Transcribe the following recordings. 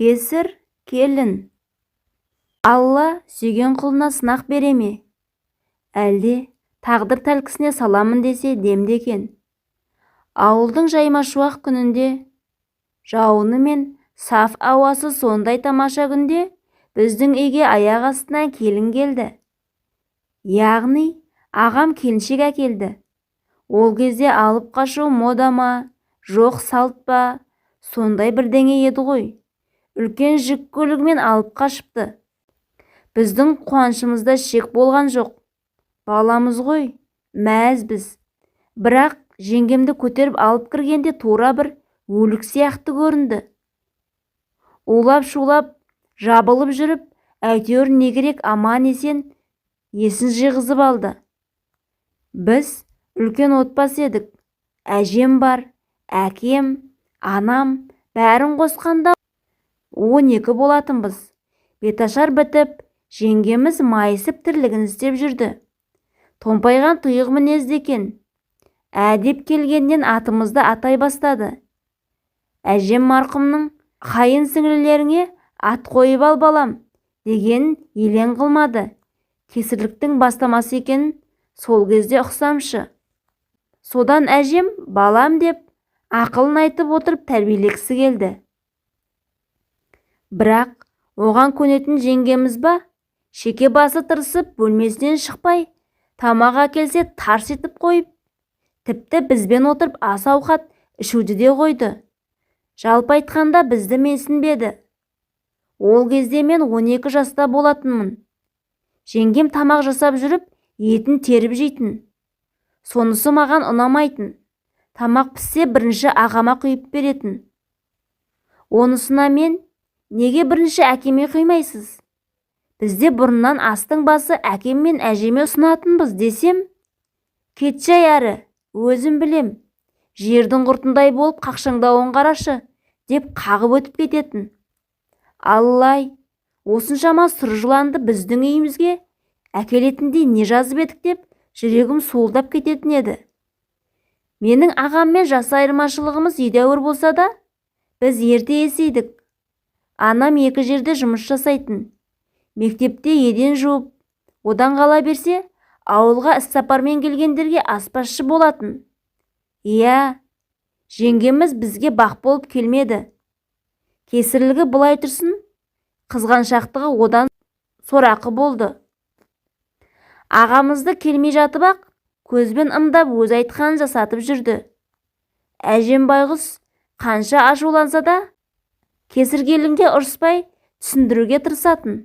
Кесір келін. Алла сүйген құлына сынақ бере ме, әлде тағдыр тәлкісіне саламын десе демді екен. Ауылдың жаймашуақ күнінде, жауыны мен саф ауасы сондай тамаша күнде біздің үйге аяқ астынан келін келді. Яғни ағам келіншек әкелді. Ол кезде алып қашу мода ма, жоқ салт па, сондай бірдеңе еді ғой. Үлкен жүк көлігімен алып қашыпты. Біздің қуанышымызда шек болған жоқ. Баламыз ғой, мәзбіз. Бірақ жеңгемді көтеріп алып кіргенде тура бір өлік сияқты көрінді. Улап-шулап жабылып жүріп, әйтеуір не керек аман-есен есін жиғызып алды. Біз үлкен отбасы едік. Әжем бар, әкем, анам, бәрін қосқанда 12 болатынбыз. Беташар бітіп, жеңгеміз майысып тірлігін істеп жүрді. Томпайған тұйық мінезді екен. Әдеп келгеннен атымызды атай бастады. Әжем марқұмның «Қайын сіңлілеріңе ат қойып ал, балам» дегенін елең қылмады. Кесірліктің бастамасы екенін сол кезде ұқсамшы. Содан әжем балам деп ақылын айтып отырып тәрбиелегісі келді. Бірақ оған көнетін жеңгеміз ба, шеке басы тырысып бөлмесінен шықпай, тамақ әкелсе тарс етіп қойып, тіпті бізбен отырып ас-ауқат ішуді де қойды. Жалпы айтқанда бізді менсінбеді. Ол кезде мен 12 жаста болатынмын. Жеңгем тамақ жасап жүріп етін теріп жейтін. Сонысы маған ұнамайтын. Тамақ піссе бірінші ағама құйып беретін. Онысына мен неге бірінші әкеме құймайсыз? Бізде бұрыннан астың басы әкем мен әжеме ұсынатынбыз десем, кетші-ай әрі, өзім білем, жердің құртындай болып қақшаңдауын қарашы деп қағып өтіп кететін. Алла-ай, осыншама сұр жыланды біздің үйімізге әкелетіндей не жазып едік деп жүрегім суылдап кететін еді. Менің ағаммен жас айырмашылығымыз едәуір болса да, біз ерте есейдік. Анам екі жерде жұмыс жасайтын. Мектепте еден жуып, одан қала берсе, ауылға іссапармен келгендерге аспазшы болатын. Иә, жеңгеміз бізге бақ болып келмеді. Кесірлігі былай тұрсын, қызғаншақтығы одан сорақы болды. Ағамызды келмей жатып-ақ көзбен ымдап өз айтқанын жасатып жүрді. Әжем байғұс қанша ашуланса да, кесір келінге ұрыспай түсіндіруге тырысатын.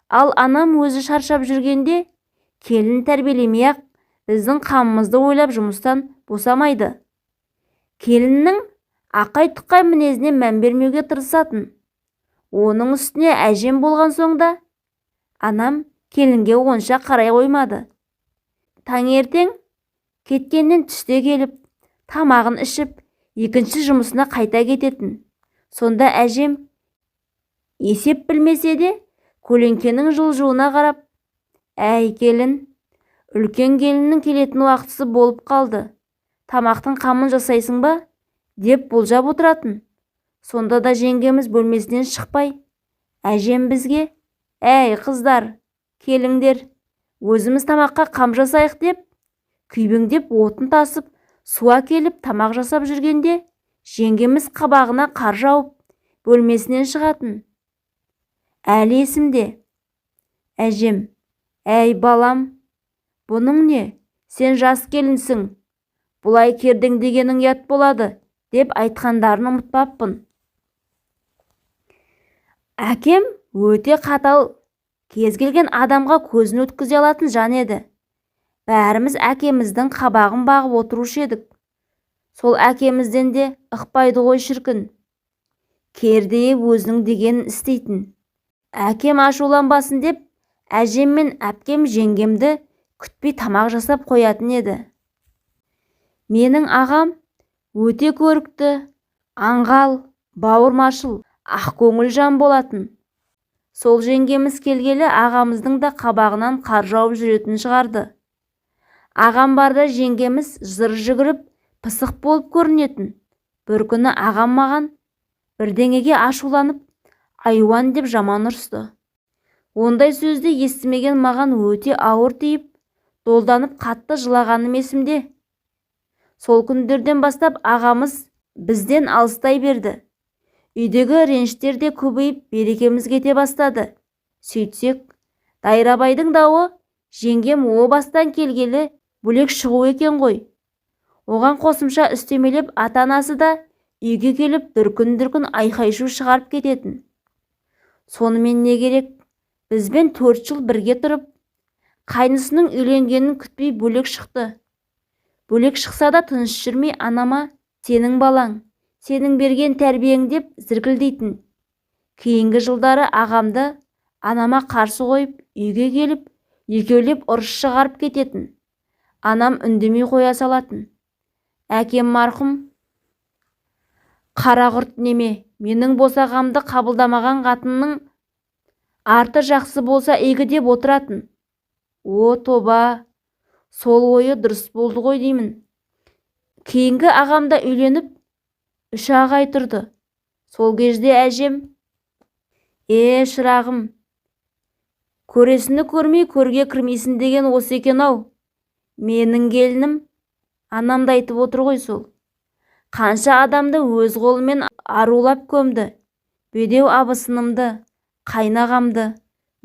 Ал анам өзі шаршап жүргенде келін тәрбиелемей-ақ біздің қамымызды ойлап жұмыстан босамайды. Келіннің ақай-тұқай мінезіне мән бермеуге тырысатын. Оның үстіне әжем болған соң да анам келінге онша қарай қоймады. Таңертең кеткеннен түсте келіп, тамағын ішіп, екінші жұмысына қайта кететін. Сонда әжем есеп білмесе де көлеңкенің жылжуына қарап, «Әй, келін, үлкен келіннің келетін уақытысы болып қалды, тамақтың қамын жасайсың ба?» деп болжап отыратын. Сонда да жеңгеміз бөлмесінен шықпай, әжем бізге «Әй, қыздар, келіңдер, өзіміз тамаққа қам жасайық» деп, күйбеңдеп отын тасып, су әкеліп тамақ жасап жүргенде жеңгеміз қабағына қар жауып, бөлмесінен шығатын. Әлі есімде. Әжем, «Әй, балам, бұның не, сен жас келінсің, бұлай кердеңдегенің ұят болады» деп айтқандарын ұмытпаппын. Әкем өте қатал, кез келген адамға көзін өткізе алатын жан еді. Бәріміз әкеміздің қабағын бағып отырушы едік. Сол әкемізден де ықпайды ғой шіркін. Кердейіп өзінің дегенін істейтін. Әкем ашуланбасын деп әжем мен әпкем жеңгемді күтпей тамақ жасап қоятын еді. Менің ағам өте көрікті, аңғал, бауырмашыл, ақкөңіл жан болатын. Сол жеңгеміз келгелі ағамыздың да қабағынан қар жауып жүретін шығарды. Ағам барда жеңгеміз зыр жүгіріп, пысық болып көрінетін. Бір күні ағам маған бірдеңеге ашуланып, Айуан деп жаман ұрысты. Ондай сөзді естімеген маған өте ауыр тиіп, долданып қатты жылағаным есімде. Сол күндерден бастап ағамыз бізден алыстай берді. Үйдегі реніштер де көбейіп, берекеміз кете бастады. Сөйтсек, Дайрабайдың дауы жеңгем о бастан келгелі бөлек шығу екен ғой. Оған қосымша үстемелеп ата-анасы да үйге келіп дүркін-дүркін айқай-шу шығарып кететін. Сонымен не керек, бізбен 4 жыл бірге тұрып, қайнысының үйленгенін күтпей бөлек шықты. Бөлек шықса да тыныш жүрмей анама «сенің балаң, сенің берген тәрбиең» деп зіркілдейтін. Кейінгі жылдары ағамды анама қарсы қойып, үйге келіп, екеулеп ұрыс шығарып кететін. Анам үндемей қоя салатын. Әкем марқұм: «Қара құрт неме, менің босағамды қабылдамаған қатынның арты жақсы болса игі» деп отыратын. О, тоба, сол ойы дұрыс болды ғой деймін. Кейінгі ағам да үйленіп, 3-ақ ай тұрды. Сол кезде әжем: «Е, шырағым, көресіні көрмей көрге кірмейсің деген осы екен-ау. Менің келінім анамды айтып отыр ғой сол. Қанша адамды өз қолымен арулап көмді. Бедеу абысынымды, қайнағамды,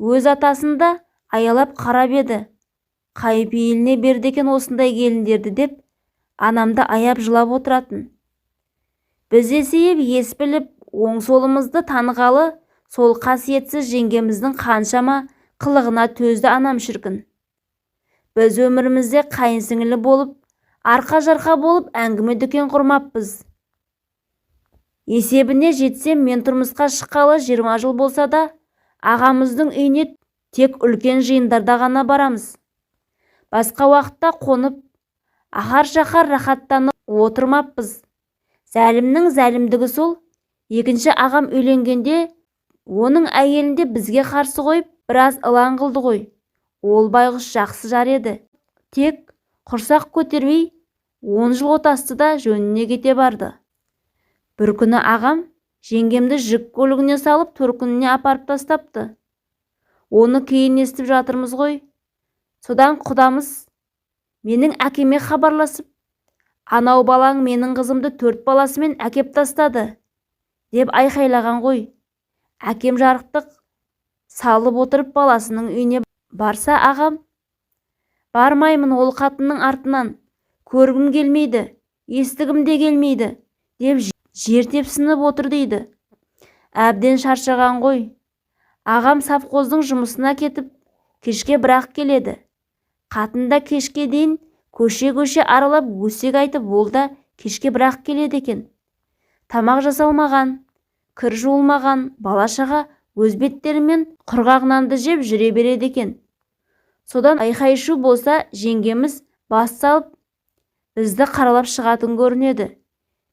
өз атасын да аялап қарап еді. Қай пейіліне берді екен осындай келіндерді» деп анамды аяп жылап отыратын. Біз есейіп, ес біліп, оң-солымызды танығалы сол қасиетсіз жеңгеміздің қаншама қылығына төзді анам шіркін. Біз өмірімізде қайын сіңілі болып, арқа-жарқа болып әңгіме-дүкен құрмаппыз. Есебіне жетсем, мен тұрмысқа шыққалы 20 жыл болса да, ағамыздың үйіне тек үлкен жиындарда ғана барамыз. Басқа уақытта қонып, ахар-шахар рахаттанып отырмаппыз. Зәлімнің зәлімдігі сол, екінші ағам үйленгенде оның әйелін де бізге қарсы қойып, біраз ылаң қылды ғой. Ол байғұс жақсы жар еді. Тек құрсақ көтермей 10 жыл отасты да жөніне кете барды. Бір күні ағам жеңгемді жүк көлігіне салып төркініне апарып тастапты. Оны кейін естіп жатырмыз ғой. Содан құдамыз менің әкеме хабарласып, «Анау балаң менің қызымды төрт баласымен әкеп тастады» деп айқайлаған ғой. Әкем жарықтық салып отырып баласының үйіне барса, ағам: «Бармаймын ол қатынның артынан, көргім келмейді, естігім де келмейді» деп жер тепсініп отыр дейді. Әбден шаршаған ғой. Ағам совхоздың жұмысына кетіп, кешке бірақ келеді. Қатын да кешке дейін көше-көше аралап өсек айтып, ол да кешке бірақ келеді екен. Тамақ жасалмаған, кір жуылмаған, бала-шаға өз беттерімен құрғақ нанды жеп жүре береді екен. Содан айқай-шу болса, жеңгеміз бас салып бізді қаралап шығатын көрінеді.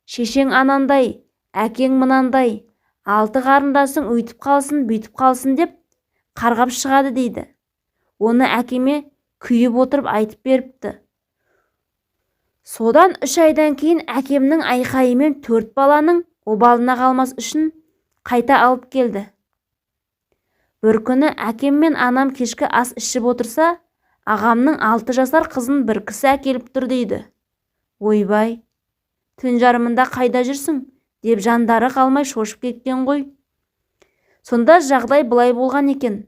«Шешең анандай, әкең мынандай, алты қарындасың өйтіп қалсын, бүйтіп қалсын» деп қарғап шығады дейді. Оны әкеме күйіп отырып айтып беріпті. Содан 3 айдан кейін әкемнің айқайымен төрт баланың обалына қалмас үшін қайта алып келді. Бір күні әкем мен анам кешкі ас ішіп отырса, ағамның 6 жасар қызын бір кісі әкеліп тұр дейді. Ойбай, түн жарымында қайда жүрсің деп жандары қалмай шошып кеткен ғой. Сонда жағдай былай болған екен.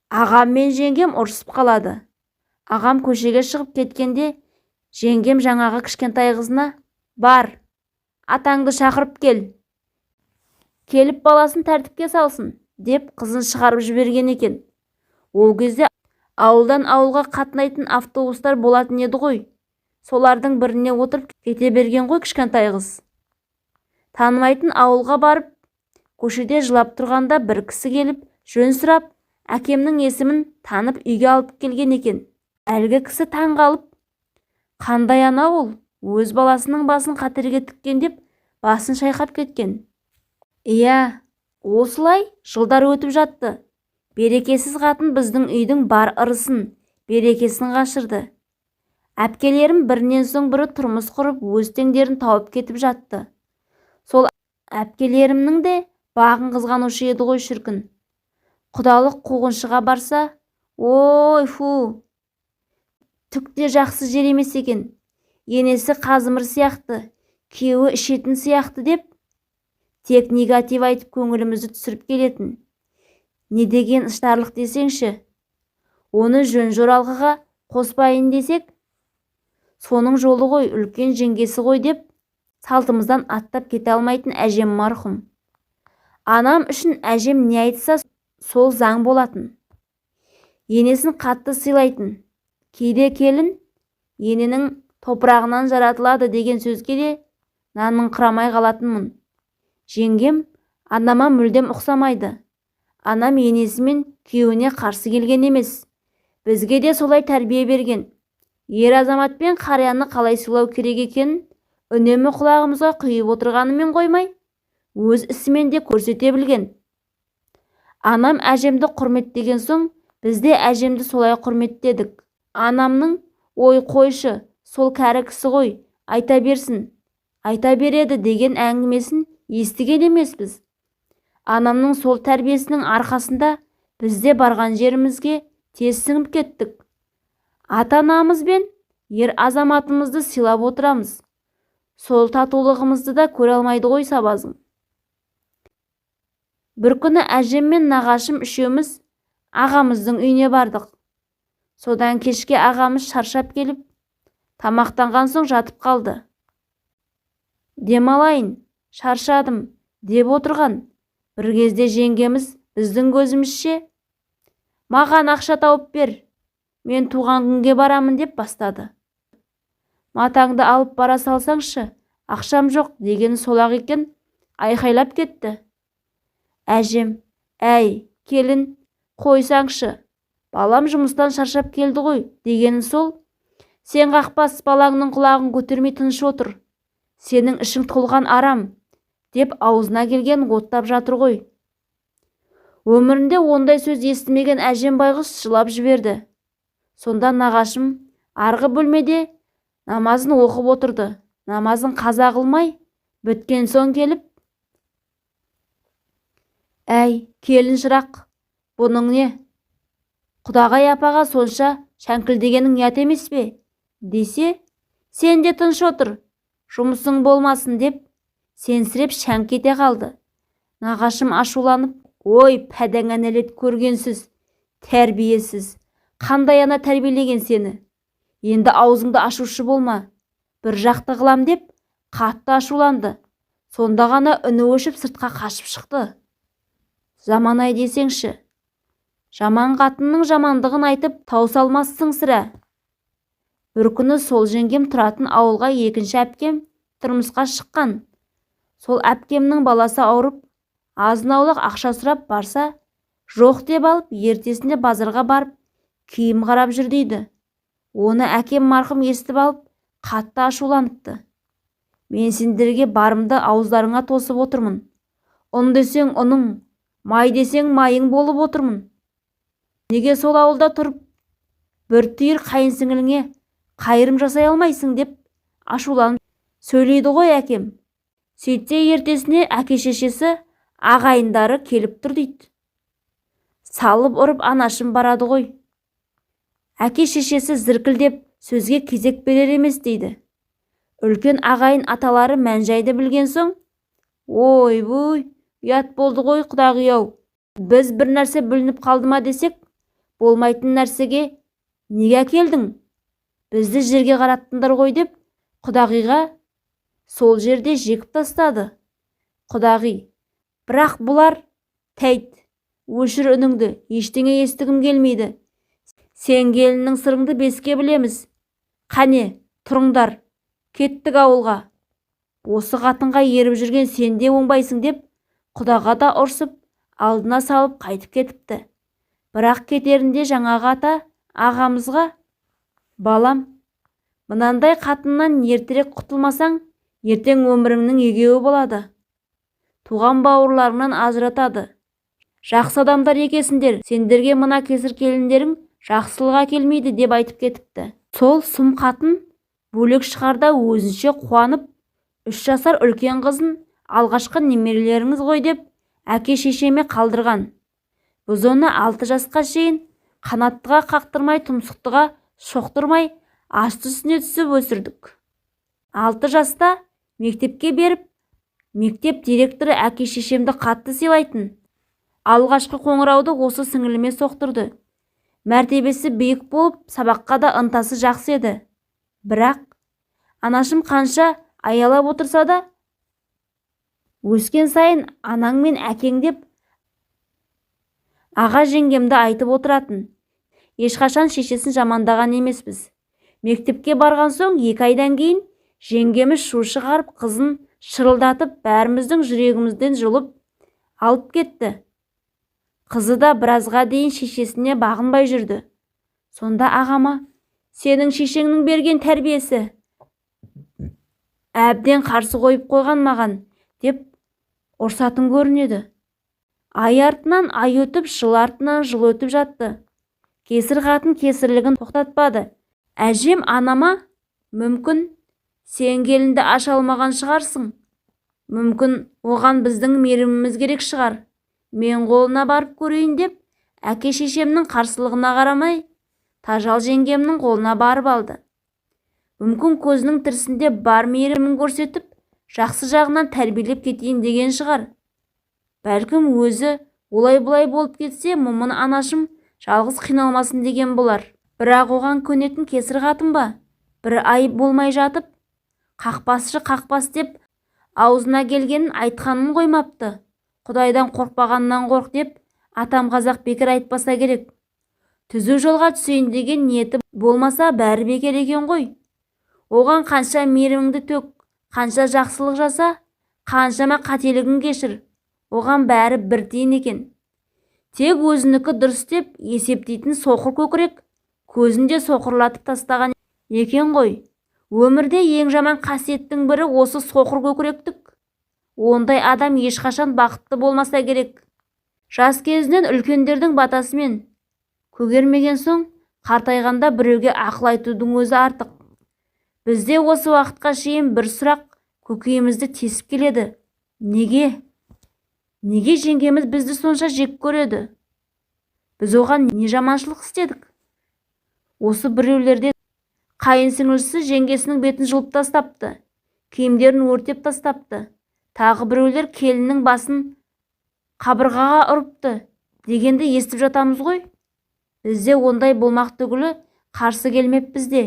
Ағам мен жеңгем ұрысып қалады. Ағам көшеге шығып кеткенде жеңгем жаңағы кішкентай қызына: «Бар, атаңды шақырып кел, келіп баласын тәртіпке салсын» деп қызын шығарып жіберген екен. Ол кезде ауылдан ауылға қатынайтын автобустар болатын еді ғой, солардың біріне отырып кете берген ғой кішкентай қыз. Танымайтын ауылға барып, көшеде жылап тұрғанда бір кісі келіп, жөн сұрап, әкемнің есімін танып үйге алып келген екен. Әлгі кісі таң қалып: «Қандай ана ол, өз баласының басын қатерге тіккен» деп басын шайқап кеткен. Иә, осылай жылдар өтіп жатты. Берекесіз қатын біздің үйдің бар ырысын, берекесін қашырды. Әпкелерім бірінен соң бірі тұрмыс құрып, өз теңдерін тауып кетіп жатты. Сол әпкелерімнің де Бағын қызғанушы еді ғой шіркін. Құдалық қуғыншыға барса, ой, фу, түк те жақсы жер емес екен. Енесі қазымыр сияқты, күйеуі ішетін сияқты деп тек негатив айтып көңілімізді түсіріп келетін. Не деген іштарлық десеңші. Оны жөн-жоралғыға қоспайын десек, соның жолы ғой, үлкен жеңгесі ғой деп салтымыздан аттап кете алмайтын әжем марқұм. Анам үшін әжем не айтса, сол заң болатын. Енесін қатты сыйлайтын. Кейде келін ененің топырағынан жаратылады деген сөзге де наныңқырамай қалатынмын. Жеңгем анама мүлдем ұқсамайды. Анам енесі мен күйеуіне қарсы келген емес. Бізге де солай тәрбие берген. Ер азамат пен қарияны қалай сыйлау керек екенін үнемі құлағымызға құйып отырғанымен қоймай, өз ісімен де көрсете білген. Анам әжемді құрметтеген соң, біз де әжемді солай құрметтедік. Анамның ой қойшы, сол кәрі кісі ғой, айта берсін, айта береді деген әңгімесін естіген емеспіз. Анамның сол тәрбиесінің арқасында біз де барған жерімізге тез сіңіп кеттік. Ата-анамыз бен ер азаматымызды сыйлап отырамыз. Сол татулығымызды да көре алмайды ғой сабазың. Бір күні әжем мен нағашым үшеуміз ағамыздың үйіне бардық. Содан кешке ағамыз шаршап келіп, тамақтанған соң жатып қалды. Демалайын, шаршадым деп отырған. Бір кезде жеңгеміз біздің көзімізше, маған ақша тауып бер, мен туған күнге барамын деп бастады. Матаңды алып бара салсаңшы, ақшам жоқ дегені сол-ақ екен, айқайлап кетті. Әжем, әй, келін, қойсаңшы, балам жұмыстан шаршап келді ғой дегені сол, сен қақпас балаңның құлағын көтермей тыныш отыр, сенің ішің толған арам деп аузына келген оттап жатыр ғой. Өмірінде ондай сөз естімеген әжем байғұс жылап жіберді. Сонда нағашым арғы бөлмеде намазын оқып отырды. Намазын қаза қылмай біткен соң келіп, әй, келін шырақ, бұның не? Құдағай апаға сонша шәңкілдегенің ұят емес пе? Десе, сен де тыныш отыр, жұмысың болмасын деп сенсіреп шәңк ете қалды. Нағашым ашуланып, ой, пәдәңа нәлет көргенсіз, тәрбиесіз, қандай ана тәрбиелеген сені? Енді аузыңды ашушы болма, бір жақты қылам деп қатты ашуланды. Сонда ғана үні өшіп сыртқа қашып шықты. Заман-ай десеңші, жаман қатынның жамандығын айтып тауыса алмассың сірә. Бір күні сол жеңгем тұратын ауылға екінші әпкем тұрмысқа шыққан. Сол әпкемнің баласы ауырып, азын-аулақ ақша сұрап барса, жоқ деп алып, ертесінде базарға барып, киім қарап жүр дейді. Оны әкем марқұм естіп алып, қатты ашуланыпты. Мен сендерге барымды ауыздарыңа тосып отырмын. Ұн десең ұның, май десең майың болып отырмын. Неге сол ауылда тұрып, бір түйір қайын сіңіліңе қайырым жасай алмайсың деп ашуланып сөйлейді ғой әкем. Сөйтсе ертесіне әке-шешесі ағайындары келіп тұр дейді. Салып ұрып анашым барады ғой. Әке-шешесі зіркілдеп сөзге кезек берер емес дейді. Үлкен ағайын аталары мән-жайды білген соң, ойбуй, ұят болды ғой құдағи-ау. Біз бір нәрсе бүлініп қалды ма десек, болмайтын нәрсеге неге әкелдің? Бізді жерге қараттыңдар ғой деп құдағиға сол жерде жекіп тастады. Құдағи, бірақ бұлар, тәйт, өшір үніңді, ештеңе естігім келмейді. Сен келіннің сырыңды беске білеміз. Қане, тұрыңдар, кеттік ауылға. Осы қатынға еріп жүрген сен де оңбайсың деп құдаға да ұрсып, алдына салып қайтып кетіпті. Бірақ кетерінде жаңағы ата ағамызға, балам, мынандай қатыннан ертерек құтылмасаң, ертең өміріңнің егеуі болады. Туған бауырларыңнан ажыратады. Жақсы адамдар екесіңдер, сендерге мына кесір келіндерің жақсылық әкелмейді деп айтып кетіпті. Сол сұм қатын бөлек шығарда өзінше қуанып, 3 жасар үлкен қызын алғашқы немерелеріңіз ғой деп Әке-шешеме қалдырған. Біз оны 6 жасқа шейін қанаттыға қақтырмай, тұмсықтыға соқтырмай, асты үстіне түсіп өсірдік. 6 жаста мектепке беріп, мектеп директоры әке-шешемді қатты сыйлайтын. Алғашқы қоңырауды осы сіңіліме соқтырды. Мәртебесі биік болып, сабаққа да ынтасы жақсы еді. Бірақ анашым қанша аялап отырса да, өскен сайын анаң мен әкең деп аға жеңгемді айтып отыратын. Ешқашан шешесін жамандаған емеспіз. Мектепке барған соң 2 айдан кейін жеңгеміз шу шығарып, қызын шырылдатып, бәріміздің жүрегімізден жұлып алып кетті. Қызы да біразға дейін шешесіне бағынбай жүрді. Сонда ағама: «Сенің шешеңнің берген тәрбиесі, әбден қарсы қойып қойған маған», – деп ұрсатын көрінеді. Ай артынан ай өтіп, жыл артынан жыл өтіп жатты. Кесір қатын кесірлігін тоқтатпады. Әжем анама: «Мүмкін, сен келінді аша алмаған шығарсың, мүмкін, оған біздің мейіріміміз керек шығар, мен қолына барып көрейін», – деп, әке-шешемнің қарсылығына қарамай, Тажал жеңгемнің қолына барып алды. Мүмкін, көзінің тірісінде бар мейірімін көрсетіп, жақсы жағынан тәрбиелеп кетейін деген шығар. Бәлкім, өзі олай-бұлай болып кетсе, Момын анашым жалғыз қиналмасын деген болар. Бірақ оған көнетін кесір қатын ба? Бір ай болмай жатып, «Қақпасшы, қақпас» деп аузына келгенін айтқанын қоймапты. Құдайдан қорықпағаннан қорқ деп атам қазақ бекер айтпаса керек. Түзу жолға түсейін деген ниеті болмаса, бәрі бекер екен ғой. Оған қанша мейіріміңді төк, қанша жақсылық жаса, қаншама қателігін кешір, оған бәрі бір тиын екен. Тек өзінікі дұрыс деп есептейтін соқыр көкірек көзін де соқырлатып тастаған екен ғой. Өмірде ең жаман қасиеттің бірі осы соқыр көкіректік. Ондай адам ешқашан бақытты болмаса керек. Жас кезінен үлкендердің батасымен көгермеген соң, қартайғанда біреуге ақыл айтудың өзі артық. Бізде осы уақытқа шейін бір сұрақ көкейімізді тесіп келеді: неге, неге жеңгеміз бізді сонша жек көреді? Біз оған не жаманшылық істедік? Осы біреулерде қайын сіңлісі жеңгесінің бетін жұлып тастапты, киімдерін өртеп тастапты, тағы біреулер келіннің басын қабырғаға ұрыпты дегенді естіп жатамыз ғой. Бізде ондай болмақ түгілі, қарсы келмеппіз де.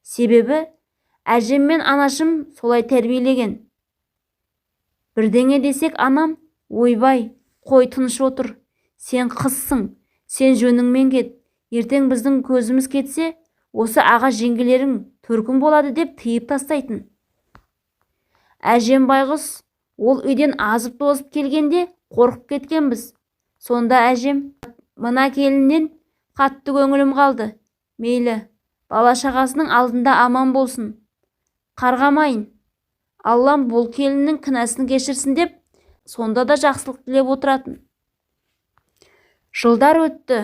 Себебі әжем мен анашым солай тәрбиелеген. Бірдеңе десек, анам: «Ойбай, қой, тыныш отыр, сен қызсың, сен жөніңмен кет, ертең біздің көзіміз кетсе, осы аға жеңгелерің төркін болады», – деп тыйып тастайтын. Әжем байғұс ол үйден азып-тозып келгенде қорқып кеткенбіз. Сонда әжем: «Мына келіннен қатты көңілім қалды. Мейлі, бала-шағасының алдында аман болсын, қарғамайын. Аллам бұл келіннің кінәсін кешірсін», – деп сонда да жақсылық тілеп отыратын. Жылдар өтті.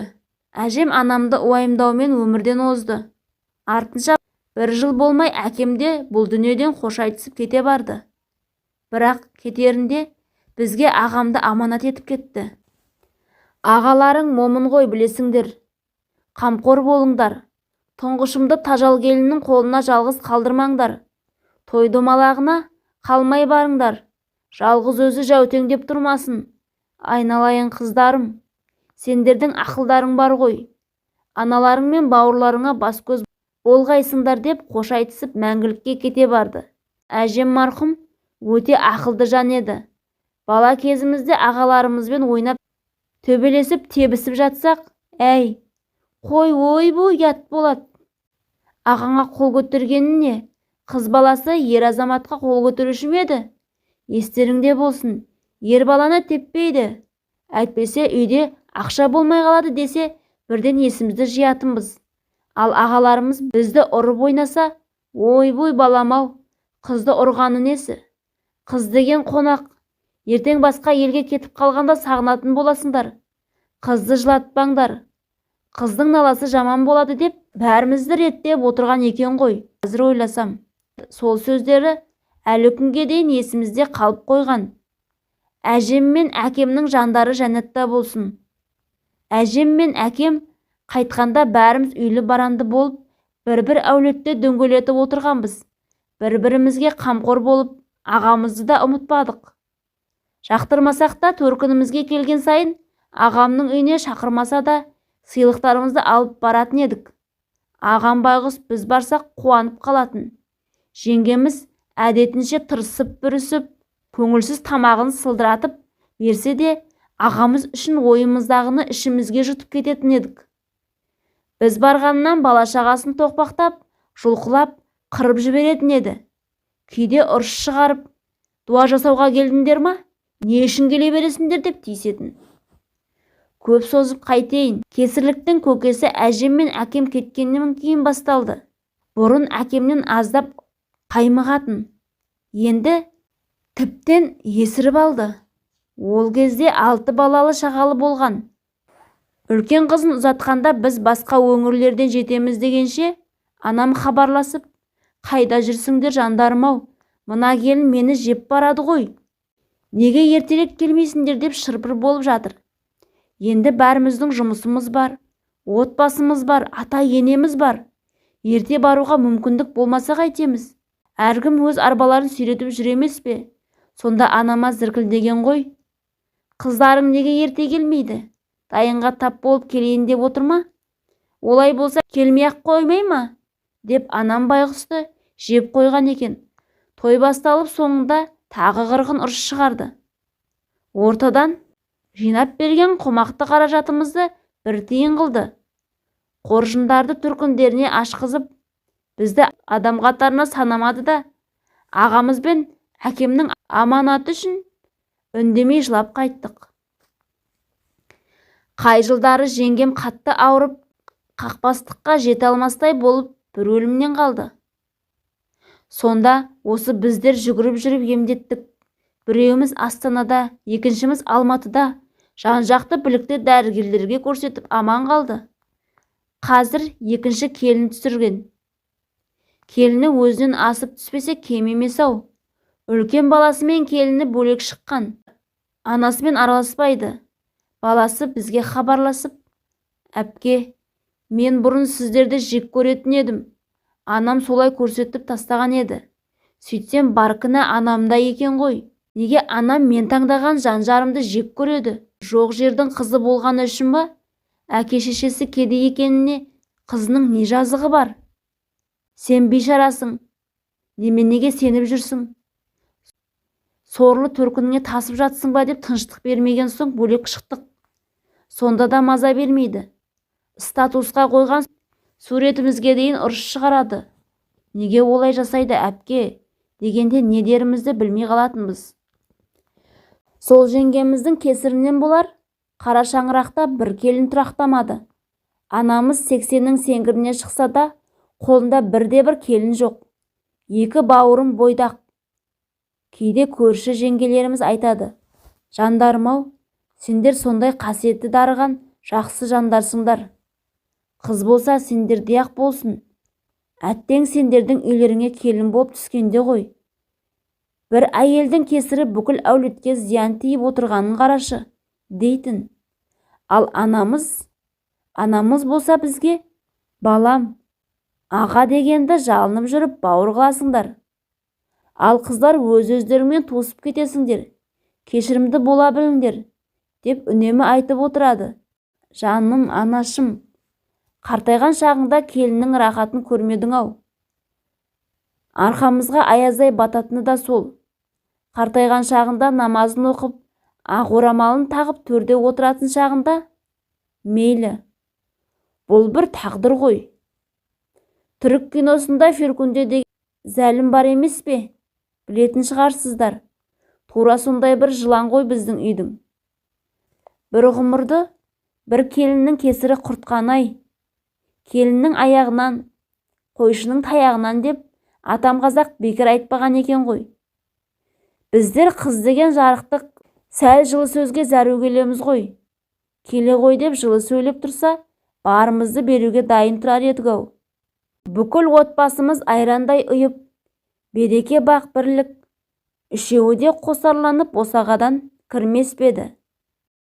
Әжем анамды уайымдаумен өмірден озды. Артынша бір жыл болмай әкем де бұл дүниеден қош айтысып кете барды. Бірақ кетерінде бізге ағамды аманат етіп кетті. «Ағаларың момын ғой, білесіңдер, қамқор болыңдар. Тұңғышымды Тажал келіннің қолына жалғыз қалдырмаңдар. Той домалағына қалмай барыңдар, жалғыз өзі жәутеңдеп тұрмасын. Айналайын қыздарым, сендердің ақылдарың бар ғой, аналарың мен бауырларыңа бас-көз болғайсыңдар», – деп қош айтысып, мәңгілікке кете барды. Әжем марқұм өте ақылды жан еді. Бала кезімізде ағаларымызбен ойнап, төбелесіп, тебісіп жатсақ: «Әй, қой, ойбу, ұят болады. Ағаңа қол көтергені не? Қыз баласы ер азаматқа қол көтеруші ме еді? Естеріңде болсын, ер баланы теппейді, әйтпесе үйде ақша болмай қалады», – десе, бірден есімізді жиятынбыз. Ал ағаларымыз бізді ұрып ойнаса: «Ойбуй, балам-ау, қызды ұрғаны несі? Қыз деген қонақ, ертең басқа елге кетіп қалғанда сағынатын боласыңдар. Қызды жылатпаңдар, қыздың наласы жаман болады», – деп бәрімізді реттеп отырған екен ғой. Қазір ойласам, сол сөздері әлі күнге дейін есімізде қалып қойған. Әжем мен әкемнің жандары жәннатта болсын. Әжем мен әкем қайтқанда бәріміз үйлі-баранды болып, бір-бір әулетте дөңгелетіп отырғанбыз. Бір-бірімізге қамқор болып, ағамызды да ұмытпадық. Жақтырмасақ та төркінімізге келген сайын ағамның үйіне шақырмаса да сыйлықтарымызды алып баратын едік. Ағам байғұс біз барсақ қуанып қалатын. Жеңгеміз әдетінше тырысып-бүрісіп, көңілсіз тамағын сылдыратып берсе де, ағамыз үшін ойымыздағыны ішімізге жұтып кететін едік. Біз барғаннан бала-шағасын тоқпақтап, жұлқылап, қырып жіберетін еді. Кейде ұрыс шығарып, дуа жасауға келдіңдер ма? Не үшін келе бересіңдер деп тиісетін. Көп созып қайтейін, кесірліктің көкесі әжем мен әкем кеткеннен кейін басталды. Бұрын әкемнен аздап қаймығатын. Енді тіптен есіріп алды. Ол кезде 6 балалы шағалы болған. Үлкен қызын ұзатқанда біз басқа өңірлерден жетеміз дегенше, анам хабарласып, қайда жүрсіңдер жандарым-ау, мына келін мені жеп барады ғой. Неге ертерек келмейсіңдер деп шырпыр болып жатыр. Енді бәріміздің жұмысымыз бар, отбасымыз бар, ата-енеміз бар. Ерте баруға мүмкіндік болмаса қайтеміз. Әркім өз арбаларын сүйретіп жүр емес пе? Сонда анама зіркілдеген ғой. Қыздарың неге ерте келмейді? Дайынға тап болып келейін деп отыр ма? Олай болса келмей-ақ қоймай ма? Деп анам байғұсты жеп қойған екен. Той басталып соңында тағы қырғын ұрыс шығарды. Ортадан жинап берген қомақты қаражатымызды бір тиын қылды. Қоржындарды төркіндеріне ашқызып, бізді адам қатарына санамады да, ағамыз бен әкемнің аманаты үшін үндемей жылап қайттық. Қай жылдары жеңгем қатты ауырып, қақпастыққа жете алмастай болып бір өлімнен қалды. Сонда осы біздер жүгіріп жүріп емдеттік. Біреуіміз Астанада, екіншіміз Алматыда жан-жақты білікті дәрігерлерге көрсетіп аман қалды. Қазір екінші келін түсірген. Келіні өзінен асып түспесе кем емес-ау. Үлкен баласы мен келіні бөлек шыққан. Анасымен араласпайды. Баласы бізге хабарласып, әпке, мен бұрын сіздерді жек көретін едім. Анам солай көрсетіп тастаған еді. Сөйтсем бар кінә анамда екен ғой. Неге анам мен таңдаған жан-жарымды жек көреді? Жоқ жердің қызы болғаны үшін ба? Әке-шешесі кедей екеніне қызының не жазығы бар? Сен бейшарасың. Неменеге сеніп жүрсің? Сорлы төркініңе тасып жатсың ба деп тыныштық бермеген соң бөлек шықтық. Сонда да маза бермейді. Статусқа қойған суретімізге дейін ұрыс шығарады. Неге олай жасайды әпке дегенде не дерімізді білмей қалатынбыз. Сол жеңгеміздің кесірінен болар, қара шаңырақта бір келін тұрақтамады. Анамыз 80-нің сеңгіріне шықса да, қолында бірде-бір келін жоқ. Екі бауырым бойдақ. Кейде көрші жеңгелеріміз айтады, жандарым-ау, сендер сондай қасиетті дарыған жақсы жандарсыңдар. Қыз болса сендердей-ақ болсын. Әттең сендердің үйлеріңе келін болып түскенде ғой. Бір әйелдің кесірі бүкіл әулетке зиян тиіп отырғанын қарашы, дейтін. Ал анамыз болса бізге, балам, аға дегенді жалынып жүріп бауыр қыласыңдар. Ал қыздар өз-өздеріңмен туысып кетесіңдер, кешірімді бола біліңдер, деп үнемі айтып отырады. Жаным, анашым, қартайған шағыңда келіннің рахатын көрмедің-ау. Арқамызға аяздай бататыны да сол. Қартайған шағында намазын оқып, ақ орамалын тағып төрде отыратын шағында, мейлі, бұл бір тағдыр ғой. Түрік киносында Феркүнде деген зәлім бар емес пе? Білетін шығарсыздар. Тура сондай бір жылан ғой біздің үйдің. Бір ғұмырды бір келіннің кесірі құртқан-ай. Келіннің аяғынан, қойшының таяғынан деп атам қазақ бекер айтпаған екен ғой. Біздер қыз деген жарықтық сәл жылы сөзге зәру келеміз ғой. Келе ғой деп жылы сөйлеп тұрса, барымызды беруге дайын тұрар едік-ау. Бүкіл отбасымыз айрандай ұйып, береке бақ бірлік, үшеуі де қосарланып босағадан Кірмес пе еді?